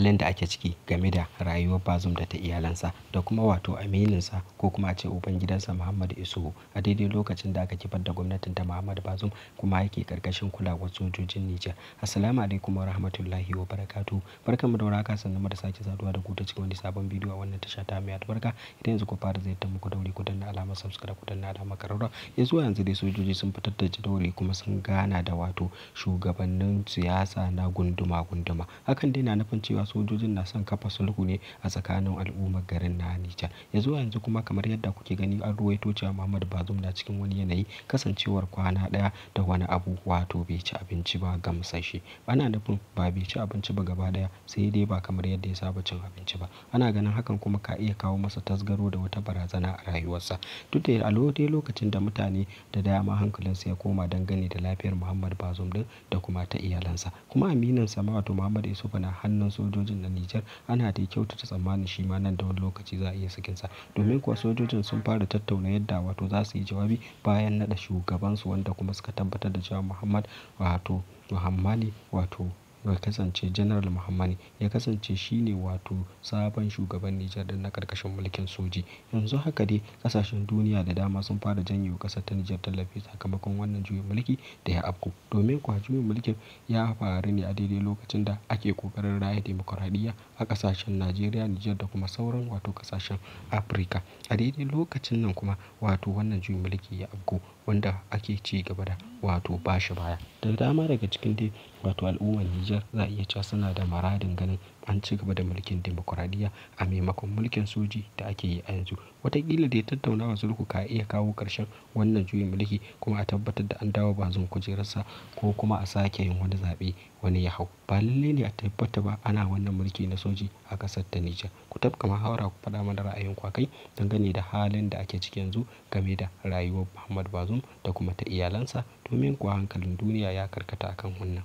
halin da ake ciki game da rayuwar Bazoum da ta iyalansa da kuma wato amininsa ko kuma a ce ubangidansa Muhammadu Isuhu a daidai lokacin da aka kifar da gwamnatin ta Muhammadu Bazoum kuma yake karkashin kulawar sojojin Nijar. Assalamu alaikum wa rahmatullahi wa barakatuh. Barkanmu da warhaka, sannan mu da sake saduwa da ku ta cikin wani sabon bidiyo a wannan tasha ta mai albarka. Idan yanzu ku fara ziyartar mu, ku daure ku danna alamar subscribe, ku danna alamar kararrawa. Ya zuwa yanzu dai sojoji sun fitar da jadawali kuma sun gana da wato shugabannin siyasa na gunduma-gunduma. Hakan dai na nufin cewa sojojin na son kafa sulhu ne a tsakanin al'ummar garin na Nijar. Ya zuwa yanzu kuma, kamar yadda kuke gani, an ruwaito cewa Muhammadu Bazoum na cikin wani yanayi, kasancewar kwana ɗaya da wani abu wato bai ci abinci ba gamsasshe. Ana nufin ba bai ci abinci ba gaba ɗaya, sai dai ba kamar yadda ya saba cin abinci ba. Ana ganin hakan kuma ka iya kawo masa tasgaro da wata barazana a rayuwarsa. Duk da a dai lokacin da mutane da dama hankalinsu ya koma dangane da lafiyar Muhammadu Bazoum ɗin da kuma ta iyalansa. Kuma amininsa ma wato Muhammadu Isuhu na hannun sojojin na Nijar, ana dai kyautata tsammanin shi ma nan da wani lokaci za a iya sakinsa. Domin kuwa sojojin sun fara tattauna yadda wato za su yi jawabi bayan naɗa shugabansu, wanda kuma suka tabbatar da cewa Muhammad wato Muhammani wato ya kasance General Muhammani ya kasance shine wato sabon shugaban Nijar ɗin na ƙarƙashin mulkin soji. Yanzu haka dai ƙasashen duniya da dama sun fara janyewa ƙasar ta Nijar tallafi sakamakon wannan juyin mulki da ya afku. Domin kuwa juyin mulkin ya faru ne a daidai lokacin da ake ƙoƙarin raya dimokuraɗiyya a ƙasashen Najeriya, Nijar da kuma sauran wato ƙasashen Afirka. A daidai lokacin nan kuma wato wannan juyin mulki ya afku, wanda ake ci gaba da wato bashi baya. Da dama daga cikin dai wato al'ummar Nijar za a iya cewa suna da muradin ganin an ci gaba da mulkin dimokuraɗiyya a maimakon mulkin soji da ake yi a yanzu. Wataƙila dai tattaunawar sulhu ka iya kawo ƙarshen wannan juyin mulki kuma a tabbatar da an dawo Bazoum kujerarsa, ko kuma a sake yin wani zaɓe wani ya hau. Ba lalle ne a tabbata ba ana wannan mulki na soji a ƙasar ta Nijar. Ku tafka muhawara, ku faɗa mana ra'ayinku a kai dangane da halin da ake ciki yanzu game da rayuwar Muhammadu Bazoum da kuma ta iyalansa, domin kuwa hankalin duniya ya karkata a kan wannan.